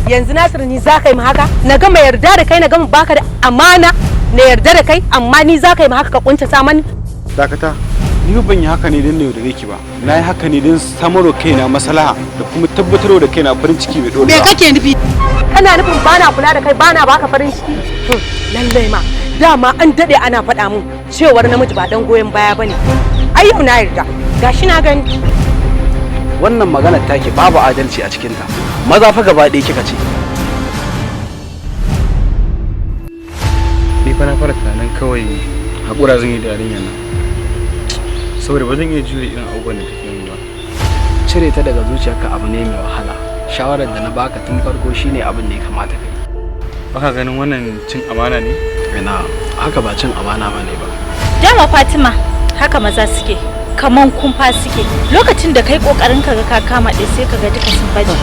Yanzu Nasiru, ni za ka yi haka? Na gama yarda da kai, na gama baka da amana, na yarda da kai, amma ni za ka yi haka, ka kuntata mani? Dakata, ni ban yi haka ne don na yaudare ki ba. Na yi haka ne don samarwa kaina maslaha da kuma tabbatarwa da kaina farin ciki mai Me ɗorewa. kake nufi? Kana nufin bana kula da kai, bana baka farin ciki? Lallai ma dama an dade ana faɗa mun cewar namiji ba dan goyon baya bane. Ai yau na yarda, gashi na gani. Wannan maganar take babu adalci a cikinta. Maza fa gaba ɗaya kika ce. Ni fa na fara tunanin kawai haƙura zan yi da yarinyar nan, saboda ba zan iya jure irin abubuwan da take yi ba. Cire ta daga zuciyarka abu ne mai wahala. Shawarar da na baka tun farko shine abin da ya kamata kai. Baka ganin wannan cin amana ne? Ina, haka ba cin amana bane ba. Dama Fatima, haka maza suke, kaman kumfa suke. Lokacin da kai kokarin ka ga ka kama ɗaya, sai ka ga duka sun baje.